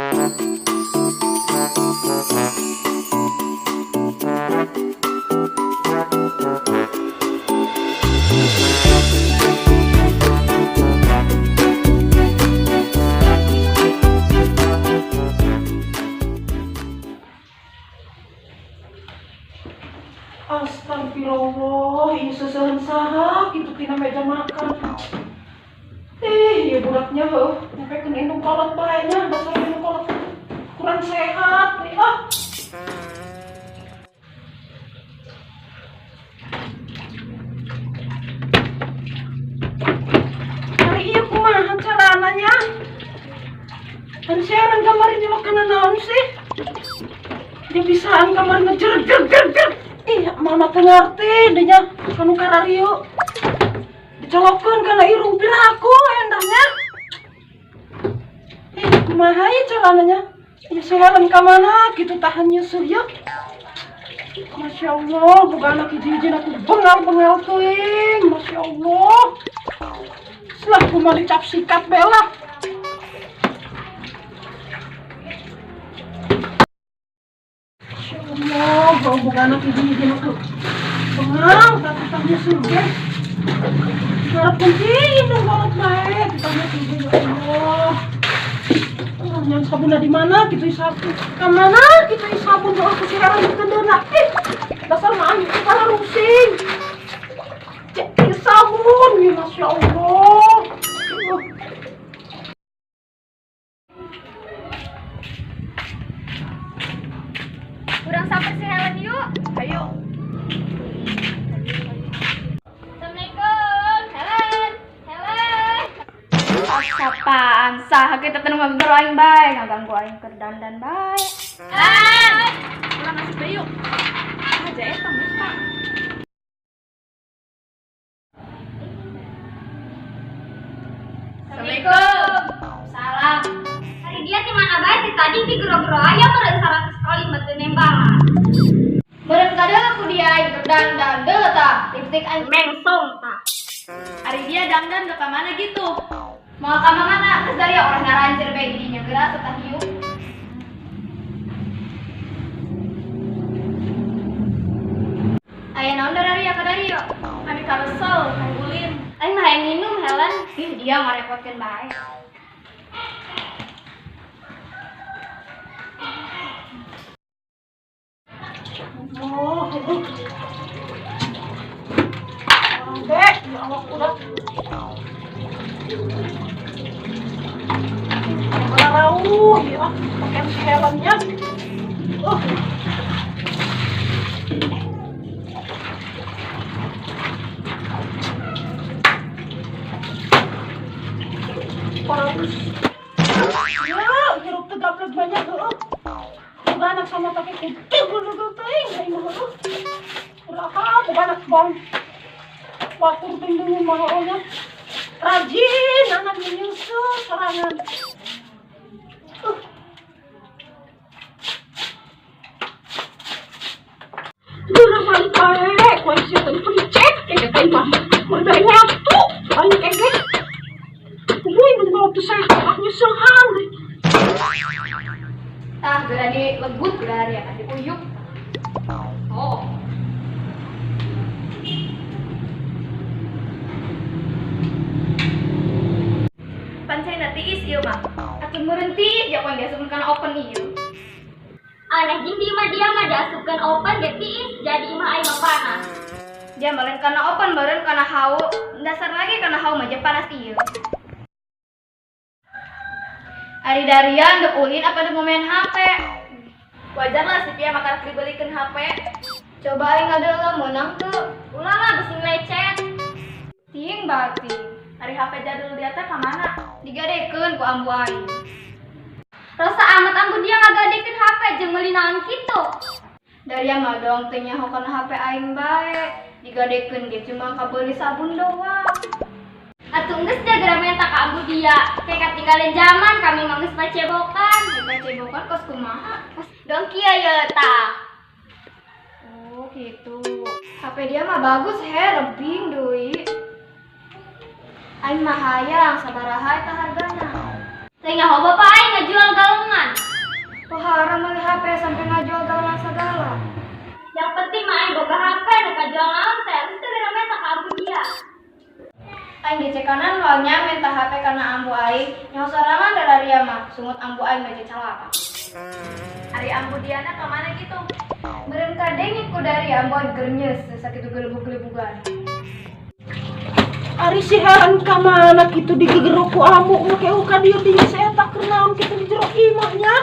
Astagfirullah, ieu seuseuhan saha kitu tina meja makan. Eh, ieu budaknya heuh, nempekeun indung kolot bae nya, dasar indung kolot kurang sehat nih ah. Ari ieu kumaha carana nya? Ari siaran kamari makanan naon sih? Dia bisaan kamari ngejer jer jer jer. Ih, mama teu ngarti deh nya kanu kararieu. Dicolokkeun kana irung piraku endahnya. Ih, kumaha ieu carana nya? Ieu siaran ka mana kitu tahan nyeuseul yeuh. Masya Allah, boga anak hiji-hiji aku bengal-bengal teuing. Masya Allah. Selah kumaha dicap sikat bela. Masya Allah, boga anak hiji-hiji aku bengal, tapi tah nyeuseul ge. Ngarep kunci indung kolot bae, tah nyeuseul ge, ya Allah. Oh, yang sabunna di mana gitu sabun? Ka mana gitu sabun tuh aku si heran dikeundeuna. Ih, dasar mah aing kepala rusing. Cek sabun, ya Masya Allah. Kurang sampai si Helen yuk. Ayo. Assalamualaikum, Helen. Helen. Apaan sah kita teu ngaganggu aing bae, ngaganggu aing keur dandan bae. Helen. Kurang ngasih bae yuk. Aja eta minta. Assalamualaikum. Salam. Hari dia di mana bae ti tadi di gero-gero aya meureun 100 kali mah teu nembangan. Meureun kadeuh ku dia aing keur dandan deuleu tah, lipstik aing mengsong tah. Ari dia dandan ke mana gitu? Mau ka mana? Geus dari orang ngarancer bae didinya geura tah hiup. Aya naon dari ya ka dari yo? Kami karesel, hayang ulin. Aing mah hayang minum Helen. Ih, dia ngarepotkeun bae. Oh, aduh. Dek, ya Allah udah. Rauh, ya, pakai si helmnya. Orang ya, hirup teu gaplek banyak heuh. Boga anak sama pakai kutil gudul teuing ai mah heuh. Uraha boga anak bang. Watur teuing deui mah heuh nya. Rajin anak menyusul sorangan. Duh, balik bae, ku aing sia tadi pencet kayak teh mah. Mun bari waktu, aing kege. Uy, mun waktu sehat, ah nyusulhan. Tah, geura dilegut geura dia teh diuyuk. Oh. Pancena tiis ieu mah. Atuh meureun tiis ja ku aing diasupkeun kana oven ieu. Aneh jeung di imah dia mah diasupkeun oven ge tiis jadi imah aing mah panas. Dia mah lain kana oven meureun kana hawu, dasar lagi kana hawu mah je panas ieu. Ari Darian dek ulin apa dek mau main HP? Wajar lah si Pia makan dibelikan HP. Coba aing ngadeuleu meunang teu? Ulah lah beusi lecet. Ting bating. Ari HP jadul dia teh ka mana? Digadekeun ku ambu aing. Rasa amat ambu dia ngagadekeun HP jeung meuli naon kitu. Daria mah dong teu nyaho kana HP aing bae. Digadekeun ge cuma kabeuli sabun doang. Atuh geus dia geura menta ka ambu dia. Kayak katinggalan zaman kami mah geus pacebokan. Pacebokan kos kumaha? Dong kieu ye tah. Oh gitu. HP dia mah bagus he, rebing deui. Aing mah hayang sabaraha eta hargana. Teu nyaho bapak aing ngajual galongan. Sungut ambu aing mah calapa. Ari ambu Diana ka mana gitu? Meureun kadenge ku dari ambu aing keur nyeuseuh sakitu gelebug-gelebugan. Ari si Helen ka mana kitu digegero ku ambu make ka dieu dinya si eta keur naon kitu di jero imahnya.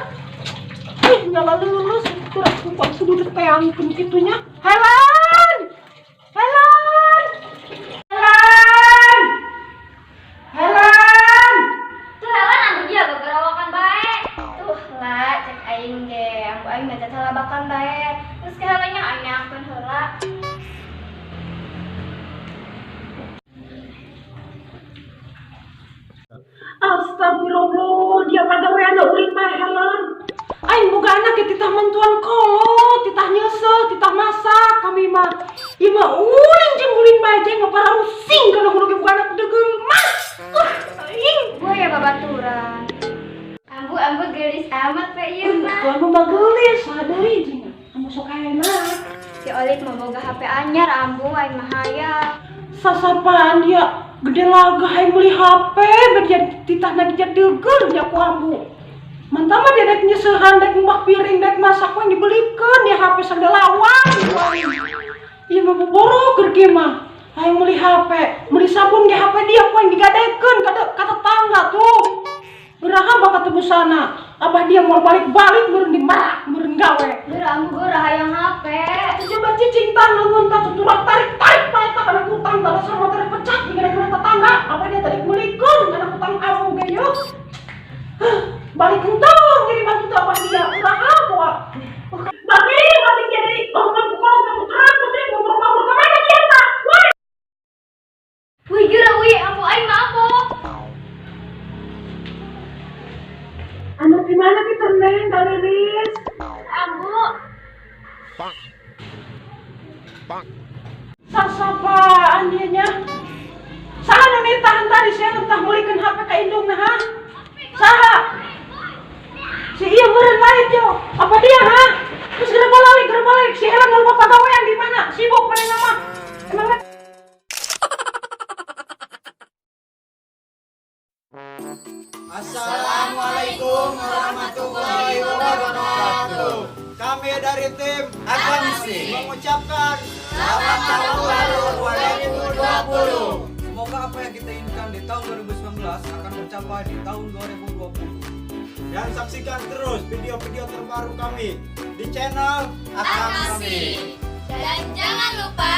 Ih, nyala lulus kurak kumpang kudu diteangkeun kitu nya. Helen! Helen! Helen! Helen! Tuh Helen ambu dia gagarawakan bae. Tuh lah cek aing ge ambu aing mah calabakan bae. Terus ke Helennya aing neangkeun heula. Astagfirullah, dia pagawean ulin bae Helen. Aing boga anak ge titah mantuan kolot, titah nyeuseuh, titah masak kami mah. Ieu mah ulin jeung ulin bae jeung mah para rusing kana kudu ge boga anak degeul mah. Aing. Gue ya babaturan. Ambu ambu geulis amat pe ieu mah. Tuh ambu mah geulis, saha deui jeung ambu sok enak. Si Olik mah boga HP anyar ambu aing mah hayang. Sasapaan dia gede laga hayang beli HP, dia titahna dia degeul nya ku ambu. Mantap mah dia dek nyeseuhan, dek ngumbah piring, dek masak we dibelikeun dia HP sagalawan. Ieu mah boboro keur kieu mah. Hayang meuli HP, meuli sabun ge HP dia ku aing digadekeun ka tetangga tuh. Uraha bakal tebusana. Abah dia mau balik-balik meureun dimarak, meureun gawe. Geura ambu geura hayang HP. Coba cicing tah leungeun tah tuturak tarik-tarik bae tah kana kutang tah dasar motor pecah digadekeun tetangga. Abah dia tadi meulikeun kana kutang ambu ge yeuh. Balik entong ngiriman itu abah dia uraha bawa. Balik balik jadi bangunan pukulon kamu terang putri ngomong-ngomong ke mana dia tah? Woi. Wih geura wih ambu aing mah ambu. Anu di mana kita neng galeris? Ambu. Sasapaan dia nya? Saha nu nitahan tadi saya entah meulikeun HP ka indungna ha? Saha? Si iya meureun lain yo. Apa dia ha? Terus geura balik. Si Helen lupa pagawean di mana? Sibuk mana mah? Emangnya Assalamualaikum warahmatullahi wabarakatuh. Kami dari tim Akamsi mengucapkan selamat tahun baru 2020. Semoga apa yang kita inginkan di tahun 2019 akan tercapai di tahun 2020. Dan saksikan terus video-video terbaru kami di channel Akamsi. Dan jangan lupa